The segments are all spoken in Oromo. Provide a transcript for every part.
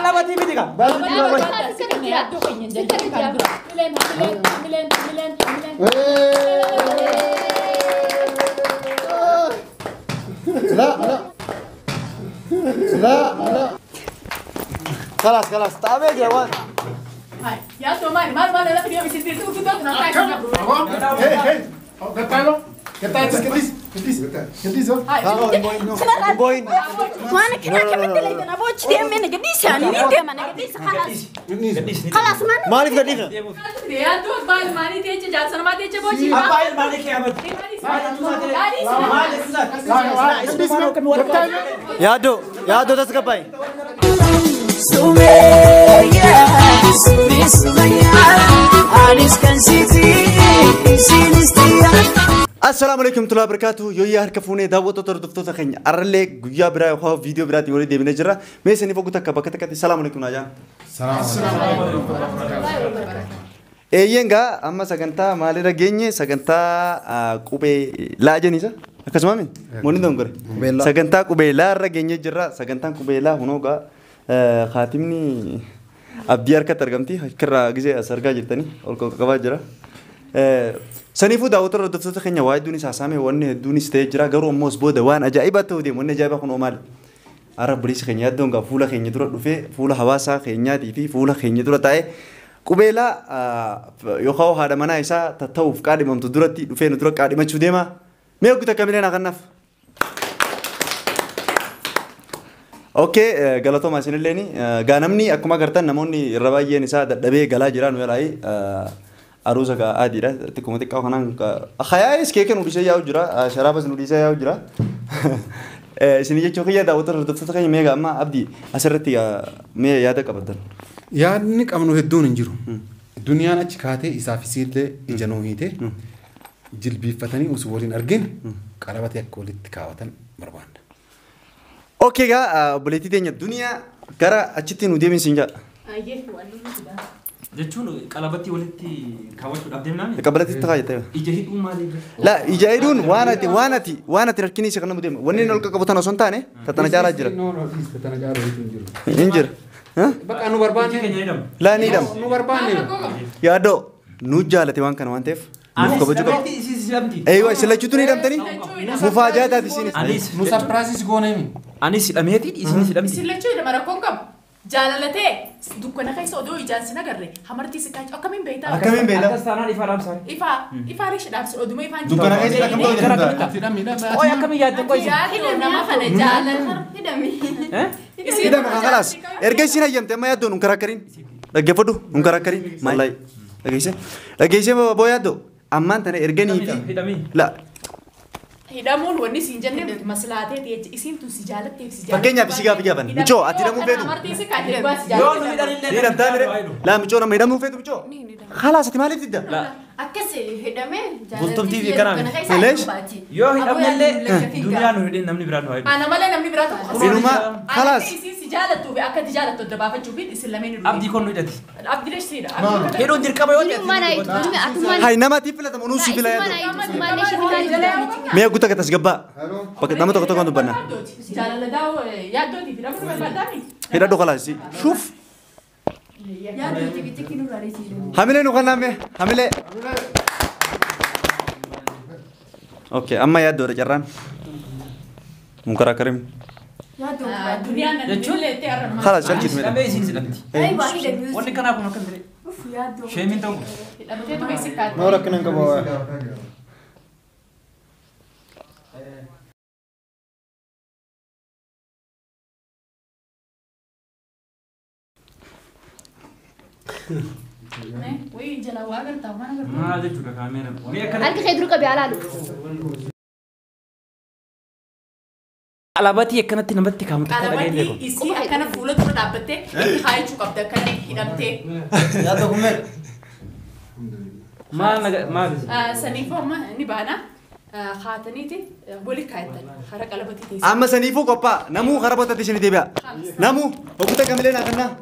Qalabatii miti kaa. لا لا لا لا خلاص خلاص تعبت يا ولد. يا توماني ما ما لا تبي سيدي تو تو Hey, hey. ¿Qué tal? ¿Qué tal? ¿Qué dices? ¿Qué dices? ¿Qué dices? بوين وانا كنا كملت لي انا بوش دي من قديس يعني مين دي انا قديس خلاص خلاص ما مالك قديسه يا تو بال ماني تيجي جالسنا ما تيجي بوشي أبا مالك يا أحمد. يا دو تسقباي السلام عليكم ورحمة الله وبركاته. يويا هركفوني دعوة تردفتو تخين أرلي جويا برا خو فيديو برا تيولي دي بنجرا ميسني فوق تك بكتك السلام عليكم ناجان. السلام عليكم ورحمة الله وبركاته. إيجا أما سكنتا مالي رجيني سكنتا كوبي لا جنيسا أكسمامي موني دونغر سكنتا كوبي لا رجيني جرا سكنتا كوبي لا هنوكا خاتمني أبديار كترجمتي كرا جزء أسرقا جرتني أو كوكا جرا سنيفو داوتر ردفتو خنيا وايد دوني ساسامي واني دوني ستيجرا قرو موس بودا وان أجايبة تودي واني جايبة خنو مال عرب بريس خنيا دونغا فولا خنيا درو دفي فولا حواسا خنيا دي فولا خنيا درو تاي قبيلة يخاو هذا منا إسا تتوف قادم أم تدرتي دفي ندرو قادم تشوديما ميو كتا كاملين أغنف أوكي غلطو ما سنلني غانمني أكما كرتن نموني الرباية نساء دبي غلا جيران ولاي أروزا كأديرة تكمل تكاو خنان خيال كيك نوديسة ياو جرا شرابس نوديسة ياو جرا سنيجي شوكية داوتر ردفتك هي ميجا أما أبدي أسرتي ميا يادك أبدا يا نك أمنو هدون نجرو الدنيا أنا تشكاته إسافسير له إجنوهيته جلبي فتني أسبوعين أرجين كربتي أكولت تكاوتن مروان. أوكي جا بلتي تاني الدنيا كرا أشتي نودي من سنجا. جتشون قلبتي ولدتي كاوتش قدامنا قبلتي تغاية إجاهدون مالي لا إجاهدون وانتي وانتي وانتي ركني شغلنا مديم ونين نلقى كبوتنا سنتاني تتنجارة جرا تتنجارة إنجر ها بقى أنو برباني لا نيدم أنو برباني يا دو نوجالتي وان كان وانتف أيوة سلكتوني دم تاني مفاجأة هذه سيني نو غونيمي أني سلامتي إسني سلامتي سلكتوني مرة جالته دكانة خيس أدو إجازة نجري همرتي سكاج أكمل بيتا أكمل بيتا أكستانا إفا رامسان إفا إفا ليش رامسان أدو ما إفا دكانة خيس أكمل بيتا أوه أكمل يا دكوي يا نما خلنا جالن إذا ما خلاص إرجع سينا يوم تما يدو نكرا كرين لقي فدو نكرا كرين ما لاي لقيسه لقيسه بويا دو أمان تنا إرجع نيجي لا هيدامون وني سينجن مسألة تيجي إسين تو سجالة تيجي سجالة. فكينيا بسيجا بيجا بن. ميشو أتيرامو فيدو. هيدام تامر. لا ميشو نم هيدامو فيدو ميشو. خلاص أتمالي تدا. لا. أكسي هيدامي. بولتم تي في كلام. ليش؟ يو هيدام اللي دنيا نهيدين نمني بران هاي. أنا ماله نمني بران. إنما خلاص. إسين سجالة تو بأكد سجالة تو دبافة جوبين إسين لمين. أبدي كون نهيدتي. أبدي ليش سيدا؟ هيدون دير كم يوم. هاي نما تيفلا تمونو سيفلا يا. ميا قلت لك تسجبا. بقى نما تقطع كم تبنا. هيدا دو خلاص شوف. هميله نقولنا مي هميله. أوكي أما يا دور جران. مكرا كريم. خلاص شل جيت منه. وين كان أبو مكان دري؟ شيء من توم. ما ركنا كبوا. ما هذا شو كاميرا. أنت خيدروك بيعلالو. قلبتي كانت نبتي كام قلبتي إسي أكنا فولة ترى دابته هاي شو قبضة كنا هدمته. يا تقومل. ما ما سنيفو ما نبانا خاتنيتي بولي كايتن خرق قلبتي تيس. أما سنيفو كوبا نمو خربت تيشني تبيع نمو وقتها كملنا كنا.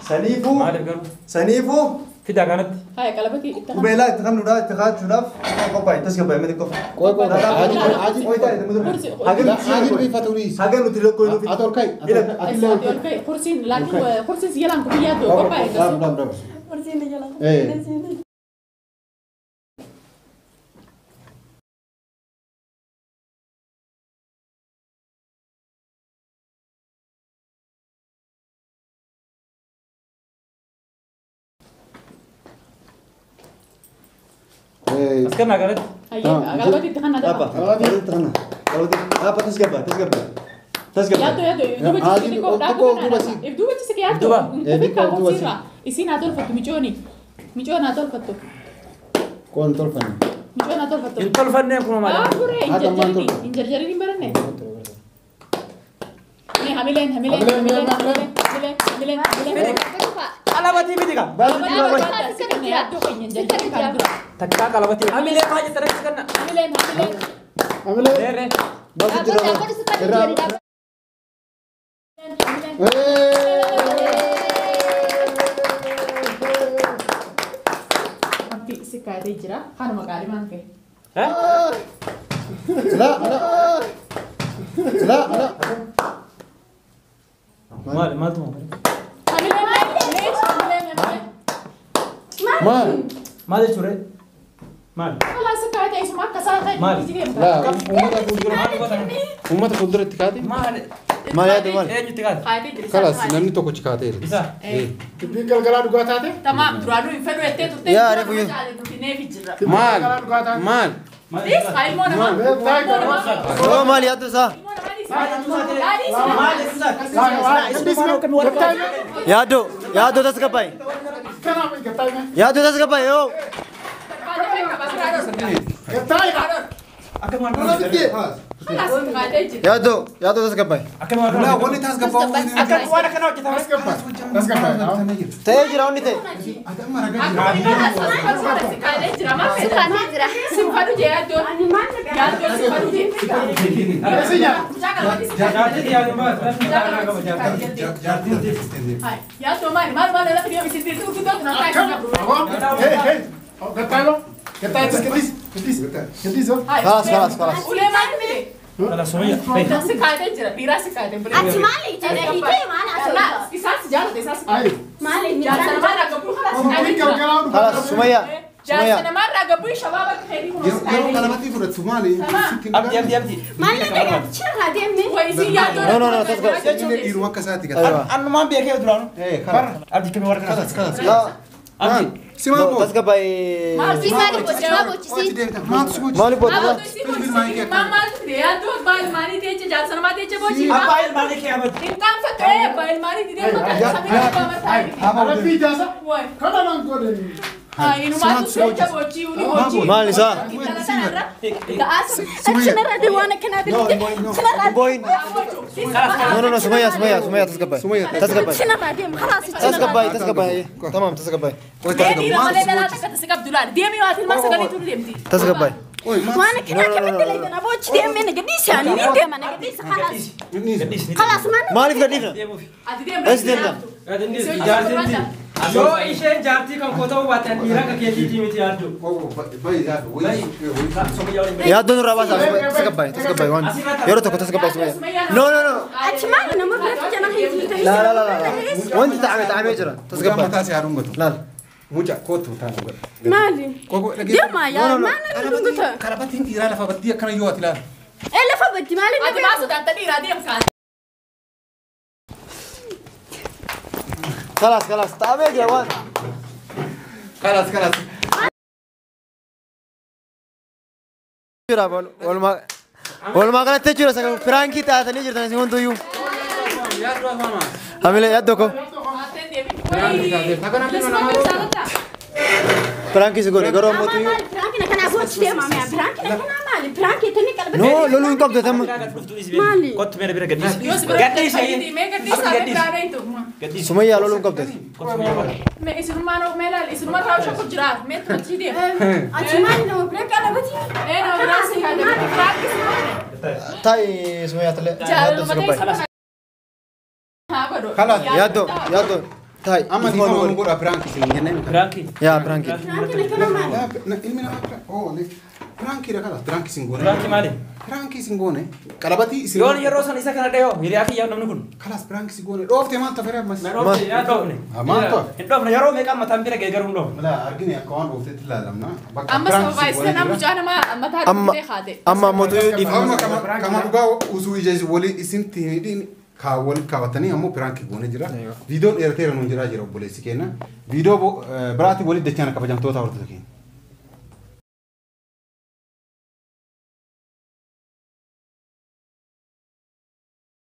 سنيفو سنيفو Fidaa kanatti. Haya qalabatii itti kan. Qubeelaa itti kennuudhaaf itti kaachuudhaaf qophaa'e tasgabbaa'e malee qofa. Qoy qoy haji Haga nuti lakkoo nuti. Ati ol ka'i. Ati Ol ka'i kursiin laakiin kursiin si jalaan kun yaaddu qophaa'e. Kursiin na jalaan. As kennaa kanatti. Qalabatii itti kanna Apa? dafa. Tanah. Kalau apa tasgabbaa'e tasgabbaa'e. Tasgabbaa'e. Yaaddu yaaddu duuba cisi xiqqoo dhaabuu duuba cisi yaaddu. Kufi kursiirra isiin haa tolfattu micooni. Micoon haa tolfattu. Qoon tolfanne. Micoon haa tolfattu. Hin tolfanneen kun maal? Aafuree hin jarjarini hin baranne. Ni hamileen hamileen hamileen hamileen hamileen hamileen. Qalabatii miti kaa. Takkaa qalabatii. Hamilee maa jettanii as kenna. Hamileen hamileen. Hamilee. Deerree. Dhaabbata Wanti si kaayatee jira kanuma qaalimaan ka'e. La la la la. Maal maaltu maal? Hamileen hamileen hamileen. Maal? Maal jechuudha? Maal? Kalaas si kaayatee isuma akka isaa ta'e. Maal? La uummata fuuldura uummata fuulduratti kaate. Maal? Maal yaaddu maal? Eenyutti kaate? Kaayatee jira. Kalaas namni tokkochi kaateera. Isa. Dubbiin galgalaa dhugaa taate? Tamaam duraanuu hin fedhu jettee turte. Yaa reefu yoo. Neefi jira. Maal? Maal? Dis ilmoo namaa. Ilmoo namaa. Oo maal yaaddu isaa? Ilmoo namaa dhiisi. Yaaddu yaaddu tasgabbaa'e. Yaaddu tasgabbaa'e yoo. Yaaddu yaaddu tasgabbaa'e. La wanni tasgabbaa'u. Akka waan akkana hojjetame. Ta'ee jira wanni ta'e. خلاص خلاص خلاص. Ati maali jedhe hiitee maali asootaa? Maali خلاص سمية سمية. Yeroo qalabatii fudhattu maali? Abdi abdi abdi. Maali dhagaatti deemne? No no no tasgabbaa'e. Dhiiruma akka isaati gata. Aywa. Annumaan beekee duraanu. Khalas. Abdi kami warra kana. Khalas khalas. La Abdi. Simaa boo. tasgabbaa'e. Si maali bochi maa bochisi? Maaltu si bochise? Maali bochisa? Abbaa ilmaanii kee abadi. Maal isaa? Chinarra waan akkanaa No, boyin. No no no سمية سمية سمية tasgabbaa'e. Tasgabbaa'e. Chinarra deemu khalaas tasgabbaa'e tasgabbaa'e. Tamam tasgabbaa'e. Tasgabbaa'e. Waan akkanaa akkamitti leetan aboochi deemee na gadhiisi ani ni deema na gadhiisi khalaas. Khalaas maal? Maaliif gadhiifna? Eessa deemta? Yoo isheen jaartii kan koo ta'uu baatte dhiira akka keetiitii miti yaaddu. Yaaddoon irraa baasaa tasgabbaa'e tasgabbaa'e waan yeroo tokko tasgabbaa'e Sumayya. No no no. Achi maali nama biratti jala hiitii La la la la. Wanti ta'ame ta'amee jira. Tasgabbaa'e. Mataa si haa dhungatu. Laal. Mucaa kootu mataa dhungatu. Maali? Deema yaa maal na dhungata? Qalabatiin dhiiraa lafa baddii akkana yoo ati ilaali. Ee lafa baddi maali na خلاص خلاص ta'amee jira waan. خلاص خلاص. Jira walumaa galatti jechuudha sagal piraankii taatanii jirtan isin hunduyyuu. Hamilee yaaddoo koo. Piraankii si godhe garuu ammoo tuyyuu. Piraankii kana aboochi deema mi'a piraankii kana maali piraankii tani qalbii. No loluu hin qabdu tamma. Maali? Kottu meera bira gadhiisi. Gadhiisi. Gadhiisi. Sumayyaa loluu hin qabdu. Achi maali nama bira qalabatii? Taa'i Sumayyaa tallee. Yaaddoo tasgabbaa'e. Yaaddoo yaaddoo. Taa'i. Amma dhiifama nu godha piraanki isin jennee. Piraanki. Yaa piraanki. Ilmi namaa oo piraankiidha kalas piraanki isin goone. Piraanki maali? Piraanki isin goone qalabatii isin. Yoon yeroo san isa kana dhayoo hiriyaa kiyyaa namni kun. Kalas piraanki isin goone dhoofte maal tafere ammas. Na dhoofne yaa dhoofne. Maal tof? Hin dhoofne yeroo meeqa mataan bira ga'e garuu hin dhoofne. Mala argine akka waan dhooftetti ilaalamna. Amma sababa isa nama mucaa nama mataa dhuftee haate. Amma ammoo dhiifama. Kama dhugaa usuu ija walii isin hidhiin wal kaawwatanii ammoo piraanki goone jira. Viidiyoon dheerateera nuun jiraa jira obboleessi keenya. Viidiyoo biraatti walitti dachaan kabajamtoota hordoftoota keenya.